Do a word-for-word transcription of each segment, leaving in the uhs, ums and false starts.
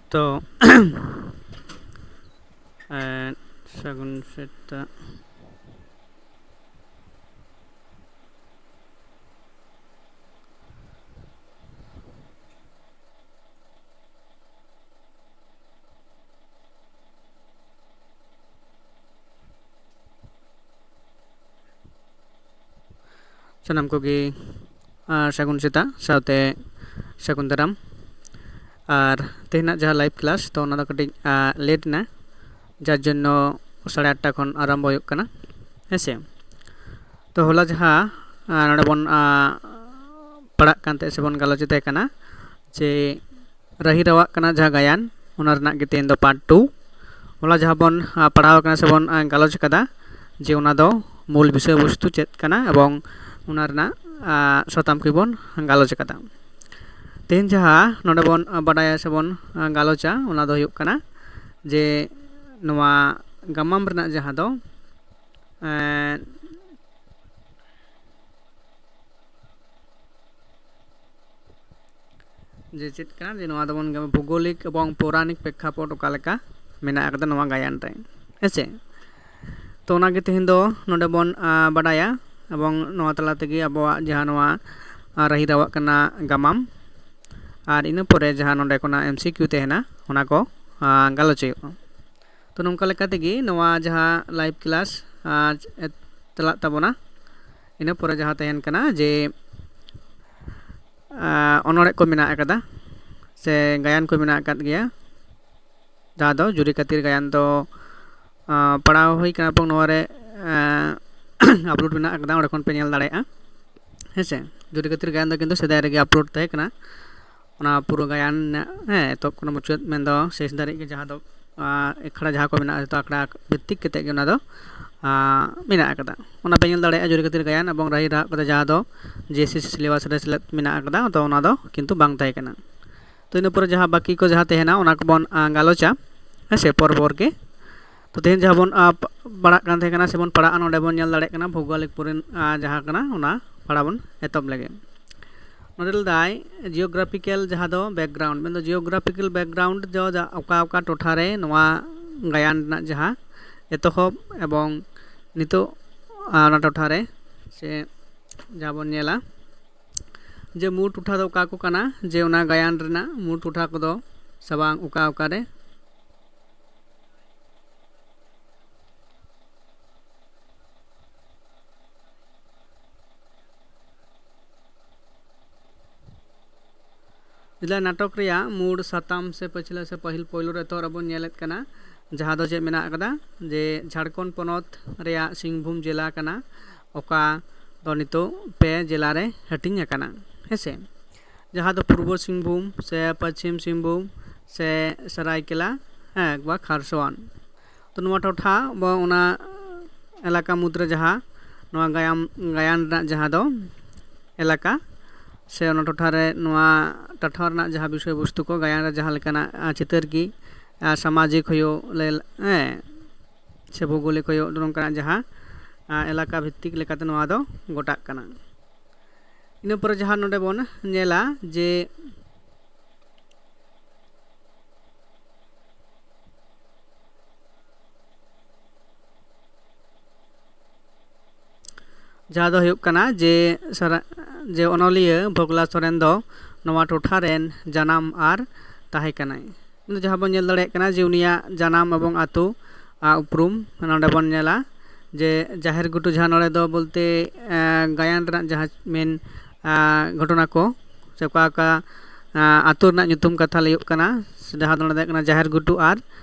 ᱛᱚ ᱮᱸ, ᱥᱟᱹᱜᱩᱱ ᱥᱮᱛᱟᱜ᱾ ᱥᱟᱱᱟᱢ ᱠᱚᱜᱮ ᱟᱨ ᱥᱟᱹᱜᱩᱱ ᱥᱮᱛᱟᱜ ᱥᱟᱶᱛᱮ ᱥᱟᱹᱜᱩᱱ ᱫᱟᱨᱟᱢ᱾ ᱟᱨ ᱛᱮᱦᱮᱧᱟᱜ ᱡᱟᱦᱟᱸ ᱞᱟᱭᱤᱵᱷ ᱠᱞᱟᱥ, ᱛᱚ ᱚᱱᱟ ᱫᱚ ᱠᱟᱹᱴᱤᱡ ᱞᱮᱴ ᱮᱱᱟ, ᱡᱟᱨ ᱡᱚᱱᱱᱚ ᱥᱟᱲᱮ ᱟᱴᱴᱟ ᱠᱷᱚᱱ ᱟᱨᱟᱢᱵᱚ ᱦᱩᱭᱩᱜ ᱠᱟᱱᱟ᱾ ᱦᱮᱸ ᱥᱮ? ᱛᱚ ᱦᱚᱞᱟ ᱡᱟᱦᱟᱸ ᱱᱚᱰᱮ ᱵᱚᱱ ᱯᱟᱲᱦᱟᱜ ᱠᱟᱱ ᱛᱟᱦᱮᱸ ᱥᱮᱵᱚᱱ ᱜᱟᱞᱚᱪ ᱮᱫ ᱛᱟᱦᱮᱸ ᱠᱟᱱᱟ ᱡᱮ ᱨᱟᱹᱦᱤ ᱨᱟᱣᱟᱜ ᱠᱟᱱᱟ ᱡᱟᱦᱟᱸ ᱜᱟᱭᱟᱱ, ᱚᱱᱟ ᱨᱮᱱᱟᱜ ᱜᱮ ᱛᱮᱦᱮᱧ ᱫᱚ ᱯᱟᱨᱴ ᱴᱩ᱾ ᱦᱚᱞᱟ ᱡᱟᱦᱟᱸ ᱵᱚᱱ ᱯᱟᱲᱦᱟᱣ ᱠᱟᱱᱟ ᱥᱮᱵᱚᱱ ᱜᱟᱞᱚᱪ ᱠᱟᱫᱟ ᱡᱮ ᱚᱱᱟ ᱫᱚ ᱢᱩᱞ ᱵᱤᱥᱚᱭ ᱵᱚᱥᱛᱩ ᱪᱮᱫ ᱠᱟᱱᱟ ᱮᱵᱚᱝ ᱚᱱᱟ ᱨᱮᱱᱟᱜ ᱥᱟᱛᱟᱢ ᱠᱚᱵᱚᱱ ᱜᱟᱞᱚᱪ ᱠᱟᱫᱟ᱾ ᱛᱮᱦᱮᱧ ᱡᱟᱦᱟᱸ ᱱᱚᱰᱮ ᱵᱚᱱ ᱵᱟᱰᱟᱭᱟ ᱥᱮᱵᱚᱱ ᱜᱟᱞᱚᱪᱟ, ᱚᱱᱟ ᱫᱚ ᱦᱩᱭᱩᱜ ᱠᱟᱱᱟ ᱡᱮ ᱱᱚᱣᱟ ᱜᱟᱢᱟᱢ ᱨᱮᱱᱟᱜ ᱡᱟᱦᱟᱸ ᱫᱚ ᱮᱸ, ᱡᱮ ᱪᱮᱫ ᱠᱟᱱᱟ, ᱡᱮ ᱱᱚᱣᱟ ᱫᱚᱵᱚᱱ ᱵᱷᱩᱜᱳᱞᱤᱠ ᱮᱵᱚᱝ ᱯᱳᱨᱟᱱᱤᱠ ᱯᱨᱮᱠᱠᱷᱟᱯᱚᱴ ᱚᱠᱟ ᱞᱮᱠᱟ ᱢᱮᱱᱟᱜ ᱟᱠᱟᱫᱟ ᱱᱚᱣᱟ ᱜᱟᱭᱟᱱ ᱨᱮ, ᱦᱮᱸ ᱥᱮ? ᱛᱚ ᱚᱱᱟᱜᱮ ᱛᱮᱦᱮᱧ ᱫᱚ ᱱᱚᱰᱮ ᱵᱚᱱ ᱵᱟᱰᱟᱭᱟ ᱮᱵᱚᱝ ᱱᱚᱣᱟ ᱛᱟᱞᱟ ᱛᱮᱜᱮ ᱟᱵᱚᱣᱟᱜ ᱡᱟᱦᱟᱸ ᱱᱚᱣᱟ ᱨᱟᱹᱦᱤ ᱨᱟᱣᱟᱜ ᱠᱟᱱᱟ ᱜᱟᱢᱟᱢ, ᱟᱨ ᱤᱱᱟᱹ ᱯᱚᱨᱮ ᱡᱟᱦᱟᱸ ᱱᱚᱰᱮ ᱠᱷᱚᱱᱟᱜ ᱮᱢ ᱥᱤ ᱠᱤᱭᱩ ᱛᱟᱦᱮᱱᱟ, ᱚᱱᱟ ᱠᱚ ᱜᱟᱞᱚᱪ ᱦᱩᱭᱩᱜᱼᱟ᱾ ᱛᱚ ᱱᱚᱝᱠᱟ ᱞᱮᱠᱟ ᱛᱮᱜᱮ ᱱᱚᱣᱟ ᱡᱟᱦᱟᱸ ᱞᱟᱭᱤᱵᱷ ᱠᱞᱟᱥ ᱪᱟᱞᱟᱜ ᱛᱟᱵᱚᱱᱟ, ᱤᱱᱟᱹ ᱯᱚᱨᱮ ᱡᱟᱦᱟᱸ ᱛᱟᱦᱮᱱ ᱠᱟᱱᱟ ᱡᱮ ᱚᱱᱚᱬᱦᱮ ᱠᱚ ᱢᱮᱱᱟᱜ ᱟᱠᱟᱫᱟ ᱥᱮ ᱜᱟᱭᱟᱱ ᱠᱚ ᱢᱮᱱᱟᱜ ᱟᱠᱟᱫ ᱜᱮᱭᱟ, ᱡᱟᱦᱟᱸ ᱫᱚ ᱡᱩᱨᱤ ᱠᱷᱟᱹᱛᱤᱨ ᱜᱟᱭᱟᱱ ᱫᱚ ᱯᱟᱲᱦᱟᱣ ᱦᱩᱭ ᱠᱟᱱᱟ ᱮᱵᱚᱝ ᱱᱚᱣᱟ ᱨᱮ ᱟᱯᱞᱳᱰ ᱢᱮᱱᱟᱜ ᱟᱠᱟᱫᱟ, ᱚᱸᱰᱮ ᱠᱷᱚᱱ ᱯᱮ ᱧᱮᱞ ᱫᱟᱲᱮᱭᱟᱜᱼᱟ᱾ ᱦᱮᱸ ᱥᱮ, ᱡᱩᱨᱤ ᱠᱷᱟᱹᱛᱤᱨ ᱜᱟᱭᱟᱱ ᱫᱚ ᱠᱤᱱᱛᱩ ᱥᱮᱫᱟᱭ ᱨᱮᱜᱮ ᱟᱯᱞᱳᱰ ᱛᱟᱦᱮᱸ ᱠᱟᱱᱟ᱾ ᱚᱱᱟ ᱯᱩᱨᱟᱹ ᱜᱟᱭᱟᱱ ᱨᱮᱱᱟᱜ, ᱦᱮᱸ, ᱮᱛᱚᱦᱚᱵ ᱠᱷᱚᱱ ᱢᱩᱪᱟᱹᱫ ᱢᱮᱱᱫᱚ ᱥᱮᱥ ᱫᱷᱟᱹᱨᱤᱡ ᱜᱮ ᱡᱟᱦᱟᱸ ᱫᱚ ᱟᱠᱷᱲᱟ ᱡᱟᱦᱟᱸ ᱠᱚ ᱢᱮᱱᱟᱜᱼᱟ, ᱡᱚᱛᱚ ᱟᱠᱷᱲᱟ ᱵᱷᱤᱛᱛᱤᱠ ᱠᱟᱛᱮᱫ ᱜᱮ ᱚᱱᱟ ᱫᱚ ᱢᱮᱱᱟᱜ ᱟᱠᱟᱫᱟ᱾ ᱚᱱᱟ ᱯᱮ ᱧᱮᱞ ᱫᱟᱲᱮᱭᱟᱜᱼᱟ ᱡᱩᱨᱤ ᱠᱷᱟᱹᱛᱤᱨ ᱜᱟᱭᱟᱱ ᱮᱵᱚᱝ ᱨᱟᱹᱦᱤ ᱨᱟᱣᱟᱜ ᱠᱟᱛᱮ ᱡᱟᱦᱟᱸ ᱫᱚ ᱡᱮ ᱮᱥ ᱮᱥ ᱥᱤ ᱥᱤᱞᱮᱵᱟᱥ ᱨᱮ ᱥᱮᱞᱮᱫ ᱢᱮᱱᱟᱜ ᱟᱠᱟᱫᱟ, ᱛᱚ ᱚᱱᱟ ᱫᱚ ᱠᱤᱱᱛᱩ ᱵᱟᱝ ᱛᱟᱦᱮᱸ ᱠᱟᱱᱟ᱾ ᱛᱚ ᱤᱱᱟᱹ ᱯᱚᱨᱮ ᱡᱟᱦᱟᱸ ᱵᱟᱹᱠᱤ ᱠᱚ ᱡᱟᱦᱟᱸ ᱛᱟᱦᱮᱱᱟ ᱚᱱᱟ ᱠᱚᱵᱚᱱ ᱜᱟᱞᱚᱪᱟ, ᱦᱮᱸ ᱥᱮ, ᱯᱚᱨ ᱯᱚᱨ ᱜᱮ᱾ ᱛᱚ ᱛᱮᱦᱮᱧ ᱡᱟᱦᱟᱸ ᱵᱚᱱ ᱯᱟᱲᱦᱟᱜ ᱠᱟᱱ ᱛᱟᱦᱮᱸ ᱠᱟᱱᱟ ᱥᱮᱵᱚᱱ ᱯᱟᱲᱦᱟᱜᱼᱟ, ᱱᱚᱰᱮ ᱵᱚᱱ ᱧᱮᱞ ᱫᱟᱲᱮᱭᱟᱜ ᱠᱟᱱᱟ ᱵᱷᱳᱜᱳᱞᱤᱠ ᱯᱚᱨᱤᱱ ᱡᱟᱦᱟᱸ ᱠᱟᱱᱟ, ᱚᱱᱟ ᱯᱟᱲᱦᱟᱣ ᱵᱚᱱ ᱮᱛᱚᱦᱚᱵ ᱞᱮᱜᱮ᱾ ᱱᱚᱰᱮ ᱞᱟᱹᱭᱫᱟᱭ ᱡᱤᱭᱳᱜᱨᱟᱯᱷᱤᱠᱮᱞ, ᱡᱟᱦᱟᱸ ᱫᱚ ᱵᱮᱠᱜᱨᱟᱣᱩᱱᱰ, ᱢᱮᱱᱫᱚ ᱡᱤᱭᱳᱜᱨᱟᱯᱷᱤᱠᱮᱞ ᱵᱮᱠᱜᱨᱟᱣᱩᱱᱰ ᱫᱚ ᱡᱟ-, ᱚᱠᱟ ᱚᱠᱟ ᱴᱚᱴᱷᱟ ᱨᱮ ᱱᱚᱣᱟ ᱜᱟᱭᱟᱱ ᱨᱮᱱᱟᱜ ᱡᱟᱦᱟᱸ ᱮᱛᱚᱦᱚᱵ ᱮᱵᱚᱝ ᱱᱤᱛᱚᱜ, ᱟᱨ ᱚᱱᱟ ᱴᱚᱴᱷᱟ ᱨᱮ ᱥᱮ ᱡᱟᱦᱟᱸ ᱵᱚᱱ ᱧᱮᱞᱟ ᱡᱮ ᱢᱩᱬ ᱴᱚᱴᱷᱟ ᱫᱚ ᱚᱠᱟ ᱠᱚ ᱠᱟᱱᱟ, ᱡᱮ ᱚᱱᱟ ᱜᱟᱭᱟᱱ ᱨᱮᱱᱟᱜ ᱢᱩᱬ ᱴᱚᱴᱷᱟ ᱠᱚᱫᱚ ᱥᱮ ᱵᱟᱝ ᱚᱠᱟ ᱚᱠᱟ ᱨᱮ᱾ ᱡᱮᱞᱟ ᱱᱟᱴᱚᱠ ᱨᱮᱭᱟᱜ ᱢᱩᱬ ᱥᱟᱛᱟᱢ ᱥᱮ ᱯᱟᱹᱪᱷᱞᱟᱹ ᱥᱮ ᱯᱟᱹᱦᱤᱞ ᱯᱳᱭᱞᱳ ᱨᱮ ᱮᱛᱚᱦᱚᱵ ᱨᱮᱵᱚᱱ ᱧᱮᱞᱮᱫ ᱠᱟᱱᱟ, ᱡᱟᱦᱟᱸ ᱫᱚ ᱪᱮᱫ ᱢᱮᱱᱟᱜ ᱟᱠᱟᱫᱟ, ᱡᱮ ᱡᱷᱟᱲᱠᱷᱚᱸᱰ ᱯᱚᱱᱚᱛ ᱨᱮᱭᱟᱜ ᱥᱤᱝᱵᱷᱩᱢ ᱡᱮᱞᱟ ᱠᱟᱱᱟ, ᱚᱠᱟ ᱫᱚ ᱱᱤᱛᱚᱜ ᱯᱮ ᱡᱮᱞᱟ ᱨᱮ ᱦᱟᱹᱴᱤᱧ ᱟᱠᱟᱱᱟ, ᱦᱮᱸᱥᱮ, ᱡᱟᱦᱟᱸ ᱫᱚ ᱯᱩᱨᱵᱚ ᱥᱤᱝᱵᱷᱩᱢ ᱥᱮ ᱯᱚᱪᱷᱤᱢ ᱥᱤᱝᱵᱷᱩᱢ ᱥᱮ ᱥᱟᱨᱟᱭᱠᱮᱞᱟ, ᱦᱮᱸ, ᱵᱟ ᱠᱷᱟᱨᱥᱚᱣᱟᱱ᱾ ᱛᱚ ᱱᱚᱣᱟ ᱴᱚᱴᱷᱟ ᱵᱟ ᱚᱱᱟ ᱮᱞᱟᱠᱟ ᱢᱩᱫᱽᱨᱮ ᱡᱟᱦᱟᱸ ᱱᱚᱣᱟ ᱜᱟᱭᱟᱢ, ᱜᱟᱭᱟᱱ ᱨᱮᱱᱟᱜ ᱡᱟᱦᱟᱸ ᱫᱚ ᱮᱞᱟᱠᱟ ᱥᱮ ᱚᱱᱟ ᱴᱚᱴᱷᱟ ᱨᱮ ᱱᱚᱣᱟ ᱴᱚᱴᱷᱟ ᱨᱮᱱᱟᱜ ᱡᱟᱦᱟᱸ ᱵᱤᱥᱚᱭ ᱵᱚᱥᱛᱩ ᱠᱚ ᱜᱟᱭᱟᱱ ᱨᱮ ᱡᱟᱦᱟᱸ ᱞᱮᱠᱟᱱᱟᱜ, ᱟᱨ, ᱪᱤᱛᱟᱹᱨ ᱜᱮ, ᱟᱨ, ᱥᱟᱢᱟᱡᱤᱠ ᱦᱩᱭᱩᱜ ᱞᱮ, ᱦᱮᱸ, ᱥᱮ ᱵᱷᱳᱜᱳᱞᱤᱠ ᱦᱩᱭᱩᱜ ᱱᱚᱝᱠᱟᱱᱟᱜ ᱡᱟᱦᱟᱸ, ᱟᱨ, ᱮᱞᱟᱠᱟ ᱵᱷᱤᱛᱛᱤᱠ ᱞᱮᱠᱟᱛᱮ ᱱᱚᱣᱟ ᱫᱚ ᱜᱚᱴᱟᱜ ᱠᱟᱱᱟ᱾ ᱤᱱᱟᱹ ᱯᱚᱨᱮ ᱡᱟᱦᱟᱸ ᱱᱚᱰᱮ ᱵᱚᱱ ᱧᱮᱞᱟ ᱡᱮ ᱡᱟᱦᱟᱸ ᱫᱚ ᱦᱩᱭᱩᱜ ᱠᱟᱱᱟ ᱡᱮ ᱥᱟᱨᱟ-, ᱡᱮ ᱚᱱᱚᱞᱤᱭᱟᱹ ᱵᱷᱳᱜᱽᱞᱟ ᱥᱚᱨᱮᱱ ᱫᱚ ᱱᱚᱣᱟ ᱴᱚᱴᱷᱟ ᱨᱮᱱ ᱡᱟᱱᱟᱢ ᱟᱨ ᱛᱟᱦᱮᱸ ᱠᱟᱱᱟᱭ᱾ ᱡᱟᱦᱟᱸ ᱵᱚᱱ ᱧᱮᱞ ᱫᱟᱲᱮᱭᱟᱜ ᱠᱟᱱᱟ ᱡᱮ ᱩᱱᱤᱭᱟᱜ ᱡᱟᱱᱟᱢ ᱮᱵᱚᱝ ᱟᱹᱛᱩ, ᱟ, ᱩᱯᱨᱩᱢ ᱱᱚᱰᱮ ᱵᱚᱱ ᱧᱮᱞᱟ ᱡᱮ ᱡᱟᱦᱮᱨ ᱜᱷᱩᱴᱩ, ᱡᱟᱦᱟᱸ ᱱᱚᱰᱮ ᱫᱚ ᱵᱚᱞᱛᱮ, ᱮ, ᱜᱟᱭᱟᱱ ᱨᱮᱱᱟᱜ ᱡᱟᱦᱟᱸ ᱢᱮᱱ, ᱟ, ᱜᱷᱚᱴᱚᱱᱟ ᱠᱚ ᱥᱮ ᱚᱠᱟ ᱚᱠᱟ, ᱟ, ᱟᱹᱛᱩ ᱨᱮᱱᱟᱜ ᱧᱩᱛᱩᱢ ᱠᱟᱛᱷᱟ ᱞᱟᱹᱭᱚᱜ ᱠᱟᱱᱟ, ᱡᱟᱦᱟᱸ ᱫᱚ ᱱᱚᱰᱮ ᱫᱚ ᱦᱩᱭᱩᱜ ᱠᱟᱱᱟ ᱡᱟᱦᱮᱨ ᱜᱷᱩᱴᱩ ᱟᱨ,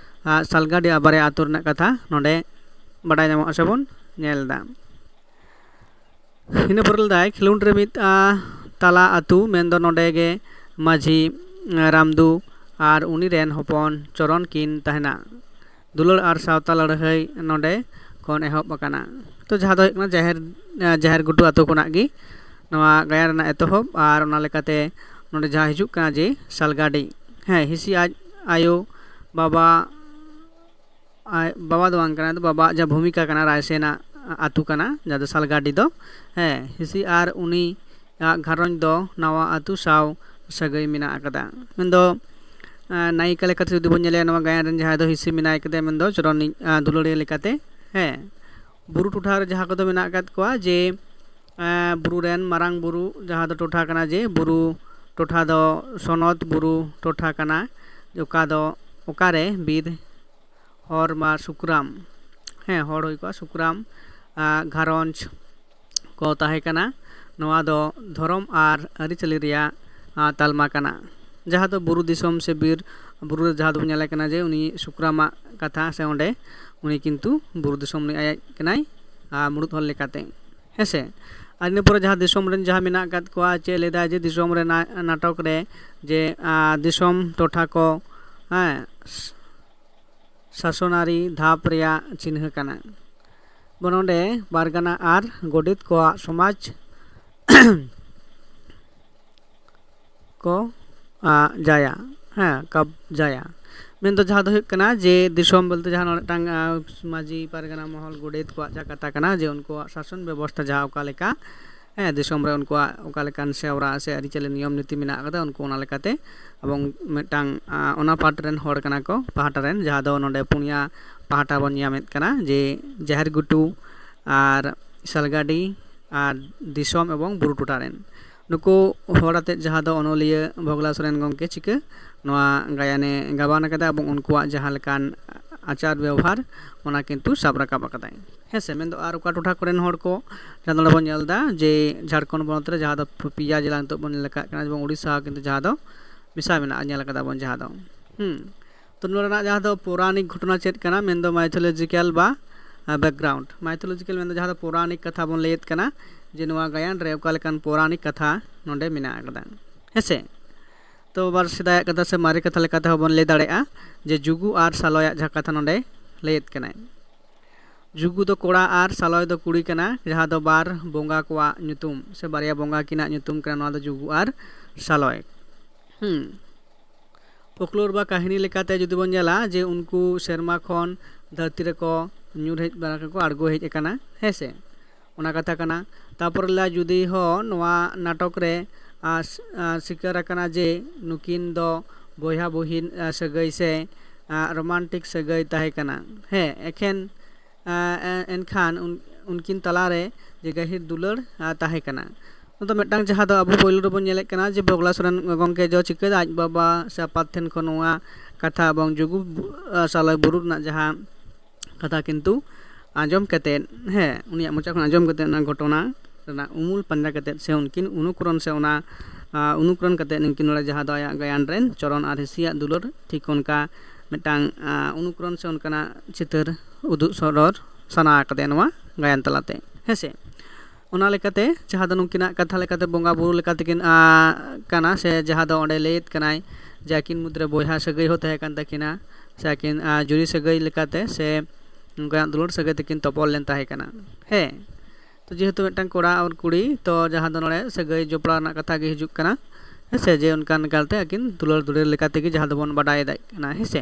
ᱟ, ᱥᱟᱞᱜᱟᱰᱤ ᱟᱵᱟᱨᱮ ᱟᱹᱛᱩ ᱨᱮᱱᱟᱜ ᱠᱟᱛᱷᱟ ᱱᱚᱰᱮ ᱵᱟᱰᱟᱭ ᱧᱟᱢᱚᱜᱼᱟ ᱥᱮ ᱵᱚᱱ ᱧᱮᱞ ᱮᱫᱟ᱾ ᱤᱱᱟᱹ ᱯᱚᱨᱮ ᱞᱮᱫᱟᱭ ᱠᱷᱮᱞᱳᱰ ᱨᱮ ᱢᱤᱫ, ᱟ, ᱛᱟᱞᱟ ᱟᱹᱛᱩ, ᱢᱮᱱᱫᱚ ᱱᱚᱰᱮ ᱜᱮ ᱢᱟᱹᱡᱷᱤ, ᱟ, ᱨᱟᱢᱫᱩ ᱟᱨ ᱩᱱᱤ ᱨᱮᱱ ᱦᱚᱯᱚᱱ ᱪᱚᱨᱚᱱ ᱠᱤᱱ ᱛᱟᱦᱮᱱᱟ᱾ ᱫᱩᱞᱟᱹᱲ ᱟᱨ ᱥᱟᱶᱛᱟ ᱞᱟᱹᱲᱦᱟᱹᱭ ᱱᱚᱰᱮ ᱠᱷᱚᱱ ᱮᱦᱚᱵ ᱟᱠᱟᱱᱟ᱾ ᱛᱚ ᱡᱟᱦᱟᱸ ᱫᱚ ᱦᱩᱭᱩᱜ ᱠᱟᱱᱟ ᱡᱟᱦᱮᱨ, ᱟ, ᱡᱟᱦᱮᱨ ᱜᱷᱩᱴᱩ ᱟᱹᱛᱩ ᱠᱷᱚᱱᱟᱜ ᱜᱮ ᱱᱚᱣᱟ ᱜᱟᱭᱟᱱ ᱨᱮᱱᱟᱜ ᱮᱛᱚᱦᱚᱵ, ᱟᱨ ᱚᱱᱟ ᱞᱮᱠᱟᱛᱮ ᱱᱚᱰᱮ ᱡᱟᱦᱟᱸ ᱦᱤᱡᱩᱜ ᱠᱟᱱᱟ ᱡᱮ ᱥᱟᱞᱜᱟᱰᱤ, ᱦᱮᱸ, ᱦᱤᱸᱥᱤ ᱟᱡ ᱟᱭᱳ ᱵᱟᱵᱟ, ᱟᱡ ᱵᱟᱵᱟ ᱫᱚ ᱵᱟᱝ ᱠᱟᱱᱟ, ᱵᱟᱵᱟᱣᱟᱜ ᱡᱟᱦᱟᱸ ᱵᱷᱩᱢᱤᱠᱟ ᱠᱟᱱᱟ, ᱨᱟᱭᱥᱮᱱᱟᱜ ᱟᱹᱛᱩ ᱠᱟᱱᱟ, ᱡᱟᱦᱟᱸ ᱫᱚ ᱥᱟᱞᱜᱟᱰᱤ ᱫᱚ, ᱦᱮᱸ, ᱦᱤᱸᱥᱤ ᱟᱨ ᱩᱱᱤ ᱟᱜ ᱜᱷᱟᱨᱚᱸᱡᱽ ᱫᱚ ᱱᱟᱣᱟ ᱟᱹᱛᱩ ᱥᱟᱶ ᱥᱟᱹᱜᱟᱹᱭ ᱢᱮᱱᱟᱜ ᱟᱠᱟᱫᱟ᱾ ᱢᱮᱱᱫᱚ ᱱᱟᱭᱤᱠᱟ ᱞᱮᱠᱟᱛᱮ ᱡᱩᱫᱤ ᱵᱚᱱ ᱧᱮᱞᱮᱭᱟ, ᱱᱚᱣᱟ ᱜᱟᱭᱟᱱ ᱨᱮᱱ ᱡᱟᱦᱟᱸᱭ ᱫᱚ ᱦᱤᱸᱥᱤ ᱢᱮᱱᱟᱭ ᱠᱟᱫᱮᱭᱟ, ᱢᱮᱱᱫᱚ ᱪᱚᱨᱚᱱᱤᱡ ᱫᱩᱞᱟᱹᱲᱤᱭᱟᱹ ᱞᱮᱠᱟᱛᱮ, ᱦᱮᱸ, ᱵᱩᱨᱩ ᱴᱚᱴᱷᱟ ᱨᱮ ᱡᱟᱦᱟᱸ ᱠᱚᱫᱚ ᱢᱮᱱᱟᱜ ᱟᱠᱟᱫ ᱠᱚᱣᱟ, ᱡᱮ ᱵᱩᱨᱩ ᱨᱮᱱ ᱢᱟᱨᱟᱝ ᱵᱩᱨᱩ ᱡᱟᱦᱟᱸ ᱫᱚ ᱴᱚᱴᱷᱟ ᱠᱟᱱᱟ, ᱡᱮ ᱵᱩᱨᱩ ᱴᱚᱴᱷᱟ ᱫᱚ ᱥᱚᱱᱚᱛ ᱵᱩᱨᱩ ᱴᱚᱴᱷᱟ ᱠᱟᱱᱟ, ᱚᱠᱟ ᱫᱚ, ᱚᱠᱟᱨᱮ ᱵᱤᱨ ᱦᱚᱲ ᱢᱟ ᱥᱩᱠᱨᱟᱢ, ᱦᱮᱸ, ᱦᱚᱲ ᱦᱩᱭ ᱠᱚᱜᱼᱟ ᱥᱩᱠᱨᱟᱢ ᱜᱷᱟᱨᱚᱸᱡᱽ ᱠᱚ ᱛᱟᱦᱮᱸ ᱠᱟᱱᱟ᱾ ᱱᱚᱣᱟ ᱫᱚ ᱫᱷᱚᱨᱚᱢ ᱟᱨ ᱟᱹᱨᱤᱪᱟᱹᱞᱤ ᱨᱮᱭᱟᱜ ᱛᱟᱞᱢᱟ ᱠᱟᱱᱟ, ᱡᱟᱦᱟᱸ ᱫᱚ ᱵᱩᱨᱩ ᱫᱤᱥᱚᱢ ᱥᱮ ᱵᱤᱨ ᱵᱩᱨᱩ ᱨᱮ ᱡᱟᱦᱟᱸ ᱫᱚᱵᱚᱱ ᱧᱮᱞᱮ ᱠᱟᱱᱟ, ᱡᱮ ᱩᱱᱤ ᱥᱩᱠᱨᱟᱢᱟᱜ ᱠᱟᱛᱷᱟ ᱥᱮ ᱚᱸᱰᱮ ᱩᱱᱤ ᱠᱤᱱᱛᱩ ᱵᱩᱨᱩ ᱫᱤᱥᱚᱢ ᱨᱤᱱᱤᱡ ᱟᱡ ᱠᱟᱱᱟᱭ ᱢᱩᱲᱩᱫ ᱦᱚᱲ ᱞᱮᱠᱟᱛᱮ, ᱦᱮᱸᱥᱮ᱾ ᱟᱨ ᱤᱱᱟᱹ ᱯᱚᱨᱮ ᱡᱟᱦᱟᱸ ᱫᱤᱥᱚᱢ ᱨᱮᱱ ᱡᱟᱦᱟᱸ ᱢᱮᱱᱟᱜ ᱟᱠᱟᱫ ᱠᱚᱣᱟ, ᱪᱮᱫ ᱞᱟᱹᱭᱫᱟ ᱡᱮ ᱫᱤᱥᱚᱢ ᱨᱮᱱᱟᱜ ᱱᱟᱴᱚᱠ ᱨᱮ ᱡᱮ ᱫᱤᱥᱚᱢ ᱴᱚᱴᱷᱟ ᱠᱚ, ᱦᱮᱸ, ᱥᱟᱥᱚᱱᱟᱨᱤ ᱫᱷᱟᱯ ᱨᱮᱭᱟᱜ ᱪᱤᱱᱦᱟᱹ ᱠᱟᱱᱟ᱾ ᱵᱚ ᱱᱚᱰᱮ ᱯᱟᱨᱜᱟᱱᱟ ᱟᱨ ᱜᱚᱰᱮᱛ ᱠᱚᱣᱟᱜ ᱥᱚᱢᱟᱡᱽ ᱠᱚ ᱡᱟᱭᱟ, ᱦᱮᱸ, ᱠᱟᱵᱽᱡᱟᱭᱟ᱾ ᱢᱮᱱᱫᱚ ᱡᱟᱦᱟᱸ ᱫᱚ ᱦᱩᱭᱩᱜ ᱠᱟᱱᱟ ᱡᱮ ᱫᱤᱥᱚᱢ ᱵᱚᱞᱛᱮ ᱡᱟᱦᱟᱸ ᱢᱤᱫᱴᱟᱝ ᱢᱟᱹᱡᱷᱤ ᱯᱟᱨᱜᱟᱱᱟ ᱢᱚᱦᱚᱞ ᱜᱚᱰᱮᱛ ᱠᱚᱣᱟᱜ ᱡᱟᱦᱟᱸ ᱠᱟᱛᱷᱟ ᱠᱟᱱᱟ, ᱡᱮ ᱩᱱᱠᱩᱣᱟᱜ ᱥᱟᱥᱚᱱ ᱵᱮᱵᱚᱥᱛᱷᱟ ᱡᱟᱦᱟᱸ ᱚᱠᱟ ᱞᱮᱠᱟ, ᱦᱮᱸ, ᱫᱤᱥᱚᱢ ᱨᱮ ᱩᱱᱠᱩᱣᱟᱜ ᱚᱠᱟ ᱞᱮᱠᱟᱱ ᱥᱮᱣᱨᱟ ᱥᱮ ᱟᱹᱨᱤᱪᱟᱹᱞᱤ ᱱᱤᱭᱚᱢ ᱱᱤᱛᱤ ᱢᱮᱱᱟᱜ ᱟᱠᱟᱫᱟ, ᱩᱱᱠᱩ ᱚᱱᱟ ᱞᱮᱠᱟᱛᱮ ᱮᱵᱚᱝ ᱢᱤᱫᱴᱟᱝ ᱚᱱᱟ ᱯᱟᱦᱴᱟ ᱨᱮᱱ ᱦᱚᱲ ᱠᱟᱱᱟ ᱠᱚ, ᱯᱟᱦᱴᱟ ᱨᱮᱱ, ᱡᱟᱦᱟᱸ ᱫᱚ ᱱᱚᱰᱮ ᱯᱩᱱᱭᱟ ᱯᱟᱦᱴᱟ ᱵᱚᱱ ᱧᱟᱢᱮᱫ ᱠᱟᱱᱟ, ᱡᱮ ᱡᱟᱦᱮᱨ ᱜᱷᱩᱴᱩ ᱟᱨ ᱥᱟᱞᱜᱟᱰᱤ ᱟᱨ ᱫᱤᱥᱚᱢ ᱮᱵᱚᱝ ᱵᱩᱨᱩ ᱴᱚᱴᱷᱟ ᱨᱮᱱ ᱱᱩᱠᱩ ᱦᱚᱲ ᱟᱛᱮᱫ, ᱡᱟᱦᱟᱸ ᱫᱚ ᱚᱱᱚᱞᱤᱭᱟᱹ ᱵᱷᱚᱜᱽᱞᱟ ᱥᱚᱨᱮᱱ ᱜᱚᱢᱠᱮ ᱪᱤᱠᱟᱹ ᱱᱚᱣᱟ ᱜᱟᱭᱟᱱᱮ ᱜᱟᱵᱟᱱ ᱟᱠᱟᱫᱟ ᱮᱵᱚᱝ ᱩᱱᱠᱩᱣᱟᱜ ᱡᱟᱦᱟᱸ ᱞᱮᱠᱟᱱ ᱟᱪᱟᱨ ᱵᱮᱣᱦᱟᱨ, ᱚᱱᱟ ᱠᱤᱱᱛᱩ ᱥᱟᱵ ᱨᱟᱠᱟᱵ ᱟᱠᱟᱫᱟᱭ, ᱦᱮᱸ ᱥᱮ᱾ ᱢᱮᱱᱫᱚ ᱟᱨ ᱚᱠᱟ ᱴᱚᱴᱷᱟ ᱠᱚᱨᱮᱱ ᱦᱚᱲ ᱠᱚ, ᱡᱟᱦᱟᱸ ᱫᱚ ᱱᱚᱰᱮ ᱵᱚᱱ ᱧᱮᱞ ᱮᱫᱟ ᱡᱮ ᱡᱷᱟᱲᱠᱷᱚᱸᱰ ᱯᱚᱱᱚᱛ ᱨᱮ ᱡᱟᱦᱟᱸ ᱫᱚ ᱯᱮᱭᱟ ᱡᱮᱞᱟ ᱱᱤᱛᱚᱜ ᱵᱚᱱ ᱧᱮᱞ ᱟᱠᱟᱫ ᱠᱟᱱᱟ, ᱡᱮᱢᱚᱱ ᱩᱲᱤᱥᱥᱟ ᱦᱚᱸ ᱠᱤᱱᱛᱩ ᱡᱟᱦᱟᱸ ᱫᱚ ᱢᱮᱥᱟ ᱢᱮᱱᱟᱜᱼᱟ, ᱧᱮᱞ ᱟᱠᱟᱫᱟ ᱵᱚᱱ ᱡᱟᱦᱟᱸ ᱫᱚ, ᱦᱩᱸ᱾ ᱛᱚ ᱱᱚᱣᱟ ᱨᱮᱱᱟᱜ ᱡᱟᱦᱟᱸ ᱫᱚ ᱯᱳᱨᱟᱱᱤᱠ ᱜᱷᱚᱴᱚᱱᱟ ᱪᱮᱫ ᱠᱟᱱᱟ, ᱢᱮᱱᱫᱚ ᱢᱟᱭᱛᱷᱳᱞᱚᱡᱤᱠᱮᱞ ᱵᱟ ᱵᱮᱠᱜᱨᱟᱣᱩᱱᱰ᱾ ᱢᱟᱭᱛᱷᱳᱞᱚᱡᱤᱠᱮᱞ ᱢᱮᱱᱫᱚ ᱡᱟᱦᱟᱸ ᱫᱚ ᱯᱳᱨᱟᱱᱤᱠ ᱠᱟᱛᱷᱟ ᱵᱚᱱ ᱞᱟᱹᱭᱮᱫ ᱠᱟᱱᱟ, ᱡᱮ ᱱᱚᱣᱟ ᱜᱟᱭᱟᱱ ᱨᱮ ᱚᱠᱟ ᱞᱮᱠᱟᱱ ᱯᱳᱨᱟᱱᱤᱠ ᱠᱟᱛᱷᱟ ᱱᱚᱰᱮ ᱢᱮᱱᱟᱜ ᱟᱠᱟᱫᱟ, ᱦᱮᱸᱥᱮ᱾ ᱛᱚ ᱟᱵᱟᱨ ᱥᱮᱫᱟᱭᱟᱜ ᱠᱟᱛᱷᱟ ᱥᱮ ᱢᱟᱨᱮ ᱠᱟᱛᱷᱟ ᱞᱮᱠᱟᱛᱮ ᱦᱚᱸ ᱵᱚᱱ ᱞᱟᱹᱭ ᱫᱟᱲᱮᱭᱟᱜᱼᱟ ᱡᱮ ᱡᱩᱜᱩ ᱟᱨ ᱥᱟᱞᱚᱭᱟᱜ ᱡᱟᱦᱟᱸ ᱠᱟᱛᱷᱟ ᱱᱚᱰᱮ ᱞᱟᱹᱭᱮᱫ ᱠᱟᱱᱟᱭ, ᱡᱩᱜᱩ ᱫᱚ ᱠᱚᱲᱟ ᱟᱨ ᱥᱟᱞᱚᱭ ᱫᱚ ᱠᱩᱲᱤ ᱠᱟᱱᱟ, ᱡᱟᱦᱟᱸ ᱫᱚ ᱵᱟᱨ ᱵᱚᱸᱜᱟ ᱠᱚᱣᱟᱜ ᱧᱩᱛᱩᱢ ᱥᱮ ᱵᱟᱨᱭᱟ ᱵᱚᱸᱜᱟ ᱠᱤᱱᱟᱜ ᱧᱩᱛᱩᱢ ᱠᱟᱱᱟ, ᱱᱚᱣᱟ ᱫᱚ ᱡᱩᱜᱩ ᱟᱨ ᱥᱟᱞᱚᱭ᱾ ᱦᱩᱸ᱾ ᱯᱷᱳᱠᱞᱳᱨ ᱵᱟ ᱠᱟᱹᱦᱱᱤ ᱞᱮᱠᱟᱛᱮ ᱡᱩᱫᱤ ᱵᱚᱱ ᱧᱮᱞᱟ, ᱡᱮ ᱩᱱᱠᱩ ᱥᱮᱨᱢᱟ ᱠᱷᱚᱱ ᱫᱷᱟᱹᱨᱛᱤ ᱨᱮᱠᱚ ᱧᱩᱨ ᱦᱮᱡ ᱵᱟᱲᱟ ᱠᱚ ᱟᱬᱜᱚ ᱦᱮᱡ ᱟᱠᱟᱱᱟ, ᱦᱮᱸ ᱥᱮ᱾ ᱚᱱᱟ ᱠᱟᱛᱷᱟ ᱠᱟᱱᱟ᱾ ᱛᱟᱯᱚᱨ ᱞᱟ ᱡᱩᱫᱤ ᱦᱚᱸ ᱱᱚᱣᱟ ᱱᱟᱴᱚᱠ ᱨᱮ ᱟᱨ ᱥᱤᱠᱟᱨ ᱟᱠᱟᱱᱟ ᱡᱮ ᱱᱩᱠᱤᱱ ᱫᱚ ᱵᱚᱭᱦᱟ ᱵᱚᱦᱤᱱ ᱥᱟᱹᱜᱟᱹᱭ ᱥᱮ ᱨᱳᱢᱟᱱᱴᱤᱠ ᱥᱟᱹᱜᱟᱹᱭ ᱛᱟᱦᱮᱸ ᱠᱟᱱᱟ᱾ ᱦᱮᱸ, ᱮᱠᱷᱮᱱ ᱮᱱᱠᱷᱟᱱ ᱩᱱᱠᱤᱱ ᱛᱟᱞᱟᱨᱮ ᱡᱮ ᱜᱟᱹᱦᱤᱨ ᱫᱩᱞᱟᱹᱲ ᱛᱟᱦᱮᱸ ᱠᱟᱱᱟ᱾ ᱱᱚᱣᱟ ᱫᱚ ᱢᱤᱫᱴᱟᱝ ᱡᱟᱦᱟᱸ ᱫᱚ ᱟᱵᱚ ᱯᱳᱭᱞᱳ ᱨᱮᱵᱚᱱ ᱧᱮᱞᱮᱫ ᱠᱟᱱᱟ ᱡᱮ ᱵᱚᱜᱽᱞᱟ ᱥᱚᱨᱮᱱ ᱜᱚᱢᱠᱮ ᱫᱚ ᱪᱤᱠᱟᱹᱭᱮᱫᱟ, ᱟᱡ ᱵᱟᱵᱟ ᱥᱮ ᱟᱯᱟᱛ ᱴᱷᱮᱱ ᱠᱷᱚᱱ ᱱᱚᱣᱟ ᱠᱟᱛᱷᱟ ᱮᱵᱚᱝ ᱡᱩᱜᱩ ᱥᱟᱞᱚᱭ ᱵᱩᱨᱩ ᱨᱮᱱᱟᱜ ᱡᱟᱦᱟᱸ ᱠᱟᱛᱷᱟ ᱠᱤᱱᱛᱩ ᱟᱸᱡᱚᱢ ᱠᱟᱛᱮᱫ, ᱦᱮᱸ, ᱩᱱᱤᱭᱟᱜ ᱢᱚᱪᱟ ᱠᱷᱚᱱ ᱟᱸᱡᱚᱢ ᱠᱟᱛᱮᱫ ᱚᱱᱟ ᱜᱷᱚᱴᱚᱱᱟ ᱨᱮᱱᱟᱜ ᱩᱢᱩᱞ ᱯᱟᱸᱡᱟ ᱠᱟᱛᱮᱫ ᱥᱮ ᱩᱱᱠᱤᱱ ᱚᱱᱩᱠᱚᱨᱚᱱ ᱥᱮ ᱚᱱᱟ ᱚᱱᱩᱠᱚᱨᱚᱱ ᱠᱟᱛᱮᱫ ᱱᱩᱠᱤᱱ ᱱᱚᱰᱮ ᱡᱟᱦᱟᱸ ᱫᱚ ᱟᱭᱟᱜ ᱜᱟᱭᱟᱱ ᱨᱮᱱ ᱪᱚᱨᱚᱱ ᱟᱨ ᱦᱤᱸᱥᱤᱭᱟᱜ ᱫᱩᱞᱟᱹᱲ ᱴᱷᱤᱠ ᱚᱱᱠᱟ ᱢᱤᱫᱴᱟᱝ ᱚᱱᱩᱠᱚᱨᱚᱱ ᱥᱮ ᱚᱱᱠᱟᱱᱟᱜ ᱪᱤᱛᱟᱹᱨ ᱩᱫᱩᱜ ᱥᱚᱫᱚᱨ ᱥᱟᱱᱟ ᱟᱠᱟᱫᱮᱭᱟ ᱱᱚᱣᱟ ᱜᱟᱭᱟᱱ ᱛᱟᱞᱟᱛᱮ, ᱦᱮᱸ ᱥᱮ᱾ ᱚᱱᱟ ᱞᱮᱠᱟᱛᱮ ᱡᱟᱦᱟᱸ ᱫᱚ ᱱᱩᱠᱤᱱᱟᱜ ᱠᱟᱛᱷᱟ ᱞᱮᱠᱟᱛᱮ ᱵᱚᱸᱜᱟ ᱵᱩᱨᱩ ᱞᱮᱠᱟ ᱛᱮᱠᱤᱱ ᱠᱟᱱᱟ ᱥᱮ ᱡᱟᱦᱟᱸ ᱫᱚ ᱚᱸᱰᱮ ᱞᱟᱹᱭᱮᱫ ᱠᱟᱱᱟᱭ ᱡᱮ ᱟᱹᱠᱤᱱ ᱢᱩᱫᱽᱨᱮ ᱵᱚᱭᱦᱟ ᱥᱟᱹᱜᱟᱹᱭ ᱦᱚᱸ ᱛᱟᱦᱮᱸ ᱠᱟᱱ ᱛᱟᱹᱠᱤᱱᱟ ᱥᱮ ᱟᱹᱠᱤᱱ ᱡᱩᱨᱤ ᱥᱟᱹᱜᱟᱹᱭ ᱞᱮᱠᱟᱛᱮ ᱥᱮ ᱚᱱᱠᱟᱱᱟᱜ ᱫᱩᱞᱟᱹᱲ ᱥᱟᱹᱜᱟᱹᱭ ᱛᱮᱠᱤᱱ ᱛᱚᱯᱚᱞ ᱞᱮᱱ ᱛᱟᱦᱮᱸ ᱠᱟᱱᱟ᱾ ᱦᱮᱸ, ᱛᱚ ᱡᱮᱦᱮᱛᱩ ᱢᱤᱫᱴᱟᱝ ᱠᱚᱲᱟ ᱟᱨ ᱠᱩᱲᱤ, ᱛᱚ ᱡᱟᱦᱟᱸ ᱫᱚ ᱱᱚᱰᱮ ᱥᱟᱹᱜᱟᱹᱭ ᱡᱚᱯᱲᱟᱣ ᱨᱮᱱᱟᱜ ᱠᱟᱛᱷᱟ ᱜᱮ ᱦᱤᱡᱩᱜ ᱠᱟᱱᱟ, ᱦᱮᱸ ᱥᱮ, ᱡᱮ ᱚᱱᱠᱟᱱ ᱞᱮᱠᱟᱛᱮ ᱟᱹᱠᱤᱱ ᱫᱩᱞᱟᱹᱲ ᱫᱩᱞᱟᱹᱲ ᱞᱮᱠᱟ ᱛᱮᱜᱮ ᱡᱟᱦᱟᱸ ᱫᱚᱵᱚᱱ ᱵᱟᱰᱟᱭ ᱫᱟᱲᱮᱭᱟᱜ ᱠᱟᱱᱟ, ᱦᱮᱸ ᱥᱮ᱾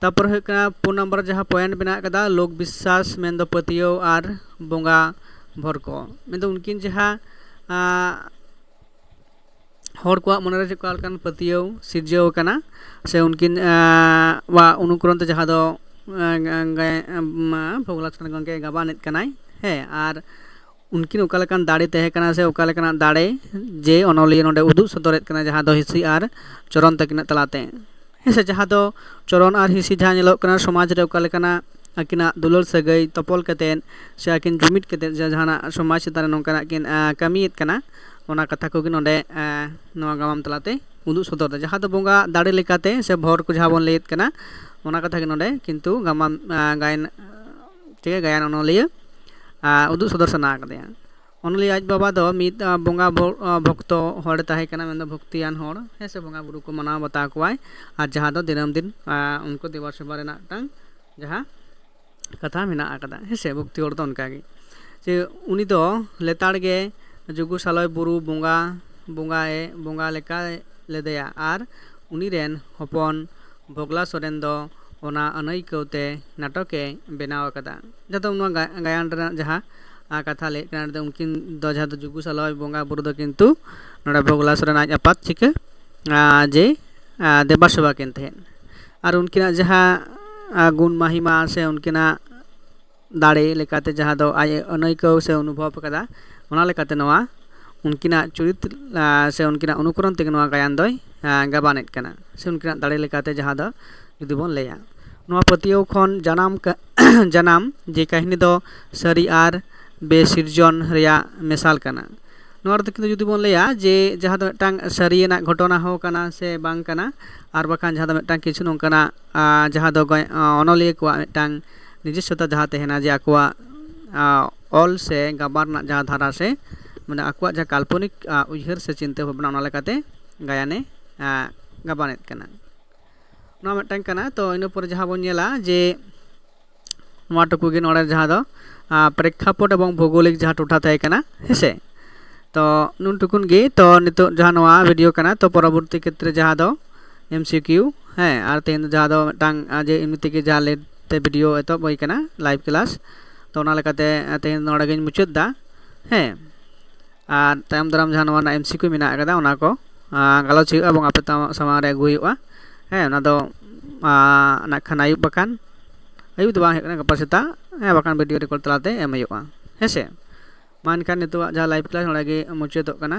ᱛᱟᱨᱯᱚᱨ ᱦᱩᱭᱩᱜ ᱠᱟᱱᱟ ᱯᱩᱱ ᱱᱟᱢᱵᱟᱨ ᱡᱟᱦᱟᱸ ᱯᱚᱭᱮᱱᱴ ᱢᱮᱱᱟᱜ ᱠᱟᱫᱟ, ᱞᱳᱠ ᱵᱤᱥᱥᱟᱥ ᱢᱮᱱᱫᱚ ᱯᱟᱹᱛᱭᱟᱹᱣ ᱟᱨ ᱵᱚᱸᱜᱟ ᱵᱷᱚᱨ ᱠᱚ, ᱢᱮᱱᱫᱚ ᱩᱱᱠᱤᱱ ᱡᱟᱦᱟᱸ ᱦᱚᱲ ᱠᱚᱣᱟᱜ ᱢᱚᱱᱮᱨᱮ ᱪᱮᱫ ᱚᱠᱟ ᱞᱮᱠᱟᱱ ᱯᱟᱹᱛᱭᱟᱹᱣ ᱥᱤᱨᱡᱟᱹᱣ ᱟᱠᱟᱱᱟ ᱥᱮ ᱩᱱᱠᱤᱱ ᱟᱜ ᱚᱱᱩᱠᱚᱨᱚᱱ ᱛᱮ ᱡᱟᱦᱟᱸ ᱫᱚ ᱯᱷᱚᱜᱽᱞᱟ ᱥᱚᱨᱮᱱ ᱜᱚᱢᱠᱮ ᱜᱟᱵᱟᱱᱮᱫ ᱠᱟᱱᱟᱭ, ᱦᱮᱸ, ᱟᱨ ᱩᱱᱠᱤᱱ ᱚᱠᱟ ᱞᱮᱠᱟᱱ ᱫᱟᱲᱮ ᱛᱟᱦᱮᱸ ᱠᱟᱱᱟ ᱥᱮ ᱚᱠᱟ ᱞᱮᱠᱟᱱᱟᱜ ᱫᱟᱲᱮ ᱡᱮ ᱚᱱᱚᱞᱤᱭᱟᱹ ᱱᱚᱰᱮ ᱩᱫᱩᱜ ᱥᱚᱫᱚᱨᱮᱫ ᱠᱟᱱᱟ, ᱡᱟᱦᱟᱸ ᱫᱚ ᱦᱤᱸᱥᱤ ᱟᱨ ᱪᱚᱨᱚᱱ ᱛᱟᱹᱠᱤᱱᱟᱜ ᱛᱟᱞᱟᱛᱮ, ᱦᱮᱸ ᱥᱮ, ᱡᱟᱦᱟᱸ ᱫᱚ ᱪᱚᱨᱚᱱ ᱟᱨ ᱦᱤᱸᱥᱤ ᱡᱟᱦᱟᱸ ᱧᱮᱞᱚᱜ ᱠᱟᱱᱟ ᱥᱚᱢᱟᱡᱽ ᱨᱮ ᱚᱠᱟ ᱞᱮᱠᱟᱱᱟᱜ ᱟᱹᱠᱤᱱᱟᱜ ᱫᱩᱞᱟᱹᱲ ᱥᱟᱹᱜᱟᱹᱭ ᱛᱚᱯᱚᱞ ᱠᱟᱛᱮᱫ ᱥᱮ ᱟᱹᱠᱤᱱ ᱡᱩᱢᱤᱫ ᱠᱟᱛᱮᱫ ᱡᱟᱦᱟᱱᱟᱜ ᱥᱚᱢᱟᱡᱽ ᱪᱮᱛᱟᱱ ᱨᱮ ᱱᱚᱝᱠᱟᱱᱟᱜ ᱠᱤᱱ ᱠᱟᱹᱢᱤᱭᱮᱫ ᱠᱟᱱᱟ, ᱚᱱᱟ ᱠᱟᱛᱷᱟ ᱠᱚᱜᱮ ᱱᱚᱰᱮ ᱱᱚᱣᱟ ᱜᱟᱢᱟᱢ ᱛᱟᱞᱟᱛᱮ ᱩᱫᱩᱜ ᱥᱚᱫᱚᱨ ᱫᱟ᱾ ᱡᱟᱦᱟᱸ ᱫᱚ ᱵᱚᱸᱜᱟ ᱫᱟᱲᱮ ᱞᱮᱠᱟᱛᱮ ᱥᱮ ᱵᱷᱚᱨ ᱠᱚ ᱡᱟᱦᱟᱸ ᱵᱚᱱ ᱞᱟᱹᱭᱮᱫ ᱠᱟᱱᱟ, ᱚᱱᱟ ᱠᱟᱛᱷᱟ ᱜᱮ ᱱᱚᱰᱮ ᱠᱤᱱᱛᱩ ᱜᱟᱢᱟᱢ ᱜᱟᱭᱟᱱ ᱴᱷᱤᱠ ᱜᱮᱭᱟ, ᱜᱟᱭᱟᱱ ᱚᱱᱚᱞᱤᱭᱟᱹ ᱩᱫᱩᱜ ᱥᱚᱫᱚᱨ ᱥᱟᱱᱟ ᱟᱠᱟᱫᱮᱭᱟ᱾ ᱚᱱᱚᱞᱤᱭᱟᱹ ᱟᱡ ᱵᱟᱵᱟ ᱫᱚ ᱢᱤᱫ ᱵᱚᱸᱜᱟ ᱵᱷᱚᱠᱛᱚ ᱦᱚᱲᱮ ᱛᱟᱦᱮᱸ ᱠᱟᱱᱟ, ᱢᱮᱱᱫᱚ ᱵᱷᱚᱠᱛᱤᱭᱟᱱ ᱦᱚᱲ, ᱦᱮᱸ ᱥᱮ, ᱵᱚᱸᱜᱟ ᱵᱩᱨᱩ ᱠᱚ ᱢᱟᱱᱟᱣ ᱵᱟᱛᱟᱣ ᱠᱚᱣᱟᱭ, ᱟᱨ ᱡᱟᱦᱟᱸ ᱫᱚ ᱫᱤᱱᱟᱹᱢ ᱫᱤᱱ ᱩᱱᱠᱩ ᱫᱮᱵᱟ ᱥᱮᱵᱟ ᱨᱮᱱᱟᱜ ᱢᱤᱫᱴᱟᱝ ᱡᱟᱦᱟᱸ ᱠᱟᱛᱷᱟ ᱢᱮᱱᱟᱜ ᱟᱠᱟᱫᱟ, ᱦᱮᱸ ᱥᱮ, ᱵᱷᱚᱠᱛᱤ ᱦᱚᱲ ᱫᱚ ᱚᱱᱠᱟᱜᱮ ᱡᱮ ᱩᱱᱤ ᱫᱚ ᱞᱮᱛᱟᱲ ᱜᱮ ᱡᱩᱜᱩ ᱥᱟᱞᱚᱭ ᱵᱩᱨᱩ ᱵᱚᱸᱜᱟ ᱵᱚᱸᱜᱟᱭᱮ ᱵᱚᱸᱜᱟ ᱞᱮᱠᱟ ᱞᱮᱫᱮᱭᱟ ᱟᱨ ᱩᱱᱤ ᱨᱮᱱ ᱦᱚᱯᱚᱱ ᱵᱷᱚᱜᱽᱞᱟ ᱥᱚᱨᱮᱱ ᱫᱚ ᱚᱱᱟ ᱟᱹᱱᱟᱹᱭᱠᱟᱹᱣ ᱛᱮ ᱱᱟᱴᱚᱠᱮ ᱵᱮᱱᱟᱣ ᱟᱠᱟᱫᱟ᱾ ᱡᱟᱦᱟᱸ ᱫᱚ ᱱᱚᱣᱟ ᱜᱟ- ᱜᱟᱭᱟᱱ ᱨᱮᱱᱟᱜ ᱡᱟᱦᱟᱸ ᱟᱨ ᱠᱟᱛᱷᱟ ᱞᱟᱹᱭᱮᱫ ᱠᱟᱱᱟ, ᱩᱱᱠᱤᱱ ᱫᱚ ᱡᱟᱦᱟᱸ ᱫᱚ ᱡᱩᱜᱩ ᱥᱟᱞᱚᱭ ᱵᱚᱸᱜᱟ ᱵᱩᱨᱩ ᱫᱚ ᱠᱤᱱᱛᱩ ᱱᱚᱰᱮ ᱵᱷᱳᱜᱽᱞᱟᱥᱚᱨ ᱨᱮᱱ ᱟᱡ ᱟᱯᱟᱛ ᱪᱤᱠᱟᱹ ᱟᱨ ᱡᱮ ᱟᱨ ᱫᱮᱵᱟ ᱥᱮᱵᱟ ᱠᱤᱱ ᱛᱟᱦᱮᱸᱫ᱾ ᱟᱨ ᱩᱱᱠᱤᱱᱟᱜ ᱡᱟᱦᱟᱸ ᱟᱨ ᱜᱩᱱ ᱢᱟᱦᱤᱢᱟ ᱥᱮ ᱩᱱᱠᱤᱱᱟᱜ ᱫᱟᱲᱮ ᱞᱮᱠᱟᱛᱮ ᱡᱟᱦᱟᱸ ᱫᱚ ᱟᱡ ᱟᱹᱱᱟᱹᱭᱠᱟᱹᱣ ᱥᱮ ᱚᱱᱩᱵᱷᱚᱵ ᱟᱠᱟᱫᱟ, ᱚᱱᱟ ᱞᱮᱠᱟᱛᱮ ᱱᱚᱣᱟ ᱩᱱᱠᱤᱱᱟᱜ ᱪᱩᱨᱤᱛ ᱟᱨ ᱥᱮ ᱩᱱᱠᱤᱱᱟᱜ ᱚᱱᱩᱠᱚᱨᱚᱱ ᱛᱮᱜᱮ ᱱᱚᱣᱟ ᱜᱟᱭᱟᱱ ᱫᱚᱭ ᱟᱨ ᱜᱟᱵᱟᱱᱮᱫ ᱠᱟᱱᱟ, ᱥᱮ ᱩᱱᱠᱤᱱᱟᱜ ᱫᱟᱲᱮ ᱞᱮᱠᱟᱛᱮ ᱡᱟᱦᱟᱸ ᱫᱚ ᱡᱩᱫᱤ ᱵᱚᱱ ᱞᱟᱹᱭᱟ, ᱱᱚᱣᱟ ᱯᱟᱹᱛᱭᱟᱹᱣ ᱠᱷᱚᱱ ᱡᱟᱱᱟᱢ ᱠᱟ- ᱡᱟᱱᱟᱢ ᱡᱮ ᱠᱟᱹᱦᱱᱤ ᱫᱚ ᱥᱟᱹᱨᱤ ᱟᱨ ᱵᱮᱥᱤᱨᱡᱚᱱ ᱨᱮᱭᱟᱜ ᱢᱮᱥᱟᱞ ᱠᱟᱱᱟ᱾ ᱱᱚᱣᱟ ᱨᱮᱫᱚ ᱠᱤᱱᱛᱩ ᱡᱩᱫᱤ ᱵᱚᱱ ᱞᱟᱹᱭᱟ ᱡᱮ ᱡᱟᱦᱟᱸ ᱫᱚ ᱢᱤᱫᱴᱟᱝ ᱥᱟᱹᱨᱤᱭᱟᱱᱟᱜ ᱜᱷᱚᱴᱚᱱᱟ ᱦᱚᱸ ᱠᱟᱱᱟ ᱥᱮ ᱵᱟᱝ ᱠᱟᱱᱟ, ᱟᱨ ᱵᱟᱠᱷᱟᱱ ᱡᱟᱦᱟᱸ ᱫᱚ ᱢᱤᱫᱴᱟᱝ ᱠᱤᱪᱷᱩ ᱱᱚᱝᱠᱟᱱᱟᱜ ᱟᱨ ᱡᱟᱦᱟᱸ ᱫᱚ ᱜᱚᱭ- ᱚᱱᱚᱞᱤᱭᱟᱹ ᱠᱚᱣᱟᱜ ᱢᱤᱫᱴᱟᱝ ᱱᱤᱡᱚᱥᱥᱚᱛᱟ ᱡᱟᱦᱟᱸ ᱛᱟᱦᱮᱱᱟ ᱡᱮ ᱟᱠᱚᱣᱟᱜ ᱟᱨ ᱚᱞ ᱥᱮ ᱜᱟᱵᱟᱱ ᱨᱮᱱᱟᱜ ᱡᱟᱦᱟᱸ ᱫᱷᱟᱨᱟ ᱥᱮ ᱢᱟᱱᱮ ᱟᱠᱚᱣᱟᱜ ᱡᱟᱦᱟᱸ ᱠᱟᱞᱯᱚᱱᱤᱠ ᱟᱨ ᱩᱭᱦᱟᱹᱨ ᱥᱮ ᱪᱤᱱᱛᱟᱹ ᱵᱷᱟᱵᱽᱱᱟ, ᱚᱱᱟ ᱞᱮᱠᱟᱛᱮ ᱜᱟᱭᱟᱱᱮ ᱟᱨ ᱜᱟᱵᱟᱱᱮᱫ ᱠᱟᱱᱟ᱾ ᱱᱚᱣᱟ ᱢᱤᱫᱴᱟᱝ ᱠᱟᱱᱟ᱾ ᱛᱚ ᱤᱱᱟᱹ ᱯᱚᱨᱮ ᱡᱟᱦᱟᱸ ᱵᱚᱱ ᱧᱮᱞᱟ ᱡᱮ ᱱᱚᱣᱟ ᱴᱩᱠᱩ ᱜᱮ ᱱᱚᱰᱮ ᱡᱟᱦᱟᱸ ᱫᱚ ᱟᱨ ᱯᱨᱮᱠᱠᱷᱟᱯᱚᱴ ᱮᱵᱚᱝ ᱵᱷᱳᱜᱳᱞᱤᱠ ᱡᱟᱦᱟᱸ ᱴᱚᱴᱷᱟ ᱛᱟᱦᱮᱸ ᱠᱟᱱᱟ, ᱦᱮᱸᱥᱮ? ᱛᱚ ᱱᱩᱱ ᱴᱩᱠᱩᱱ ᱜᱮ᱾ ᱛᱚ ᱱᱤᱛᱚᱜ ᱡᱟᱦᱟᱸ ᱱᱚᱣᱟ ᱵᱷᱤᱰᱤᱭᱳ ᱠᱟᱱᱟ, ᱛᱚ ᱯᱚᱨᱚᱵᱚᱨᱛᱤ ᱠᱷᱮᱛᱨᱮ ᱡᱟᱦᱟᱸ ᱫᱚ ᱮᱢ ᱥᱤ ᱠᱤᱭᱩ, ᱦᱮᱸ, ᱟᱨ ᱛᱮᱦᱮᱧ ᱫᱚ ᱡᱟᱦᱟᱸ ᱫᱚ ᱢᱤᱫᱴᱟᱝ ᱟᱨ ᱡᱮ ᱮᱢᱱᱤ ᱛᱮᱜᱮ ᱡᱟᱦᱟᱸ ᱞᱮᱴ ᱛᱮ ᱵᱷᱤᱰᱤᱭᱳ ᱮᱛᱚᱦᱚᱵ ᱦᱩᱭ ᱠᱟᱱᱟ, ᱞᱟᱭᱤᱵᱷ ᱠᱞᱟᱥ, ᱛᱚ ᱚᱱᱟ ᱞᱮᱠᱟᱛᱮ ᱟᱨ ᱛᱮᱦᱮᱧ ᱫᱚ ᱱᱚᱰᱮ ᱜᱤᱧ ᱢᱩᱪᱟᱹᱫ ᱮᱫᱟ, ᱦᱮᱸ᱾ ᱟᱨ ᱛᱟᱭᱚᱢ ᱫᱟᱨᱟᱢ ᱡᱟᱦᱟᱸ ᱱᱚᱣᱟ ᱨᱮᱱᱟᱜ ᱮᱢ ᱥᱤ ᱠᱤᱭᱩ ᱢᱮᱱᱟᱜ ᱟᱠᱟᱫᱟ, ᱚᱱᱟ ᱠᱚ ᱟᱨ ᱜᱟᱞᱚᱪ ᱦᱩᱭᱩᱜᱼᱟ ᱮᱵᱚᱝ ᱟᱯᱮ ᱛᱟᱢ- ᱥᱟᱢᱟᱝ ᱨᱮ ᱟᱹᱜᱩ ᱦᱩᱭᱩᱜᱼᱟ, ᱦᱮᱸ᱾ ᱚᱱᱟ ᱫᱚ ᱟᱨ ᱱᱟᱜ ᱠᱷᱟᱱ ᱟᱹᱭᱩᱵ ᱵᱟᱠᱷᱟᱱ, ᱟᱹᱭᱩᱵ ᱫᱚ ᱵᱟᱝ ᱦᱩᱭᱩᱜ ᱠᱟᱱᱟ, ᱜᱟᱯᱟ ᱥᱮᱛᱟᱜ, ᱦᱮᱸ, ᱵᱟᱠᱷᱟᱱ ᱵᱷᱤᱰᱤᱭᱳ ᱨᱮᱠᱚᱨᱰ ᱛᱟᱞᱟᱛᱮ ᱮᱢ ᱦᱩᱭᱩᱜᱼᱟ, ᱦᱮᱸ ᱥᱮ? ᱢᱟ ᱮᱱᱠᱷᱟᱱ ᱱᱤᱛᱚᱜᱟᱜ ᱡᱟᱦᱟᱸ ᱞᱟᱭᱤᱵᱷ ᱠᱞᱟᱥ ᱱᱚᱰᱮ ᱜᱮ ᱢᱩᱪᱟᱹᱫᱚᱜ ᱠᱟᱱᱟ᱾